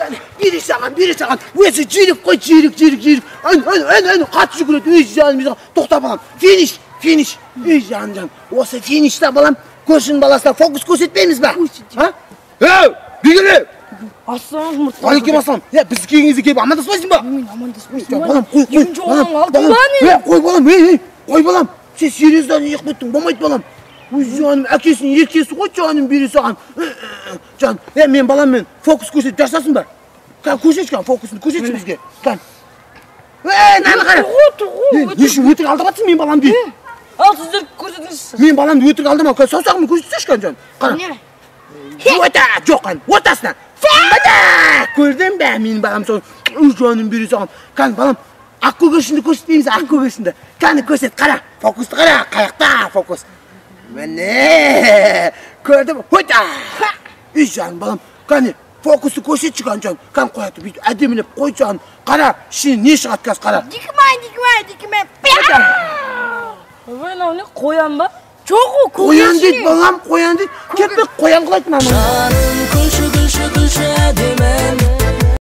Жан, бере саған, бере саған. Өзі жүйрік қой, жүйрік, жүйрік, жүйрік. Ән, ән, ән, ән, қатты жүгіреді. Өй, жаным, тоқта, балам. Финиш, финиш. Ей, жаным, жаным. Осы финишта, балам, көршінің баласына фокус көрсетпейміз ба? А? Ей, бигеле! Ассалам, Алейкум ассалам. Е, біз келген кезде келіп амандаспайсың ба? Мен амандаспайсың ба? Балам, қой, қой. Балам, алдың ба не? Е, қой, балам, ей, ей, қой, балам. Сен серьезно неғып кеттің? Болмайды, балам. Өй, жаным, әкесінің еркесі ғой, жаным, бере саған. Жан, е, мен баламмен фокус көрсетіп жасасын ба? Кән, көрсетші, кән, фокусын көрсетші бізге. Кән. Ей, мынаны қара. Не үшін өтірік алдап жатсың мен баламды? Ал сіздер көрсетіңізші. Мен баламды өтірік алдама, кән, саусағыммен көрсетсеші, кән, жан. Қара. Ота, жоқ, кән, ортасына. Көрдің бе, менің балам сол, жаным, бере саған. Кән, балам, ақ көгершінді көрсетпейміз, ақ көгершінді. Кәні, көрсет, қара, фокусты қара, қаяқта фокус. Міне, көрдің бе? Ота! Үй, жаным, балам, кәне, фокусты көрсетші, кән, жан. Кән, қояды, бүйтіп әдемілеп қой, жаным. Қара, ішінен не шығады қазір, қара. Дикімай, дикімай, дикімай. Ойбай, мынау не, қоян ба? Жоқ, ол қоян дейді, балам, қоян дейді. Кеттік, қоян қылайды мынаны. Жаным, күлші, күлші, күлші, әдемім.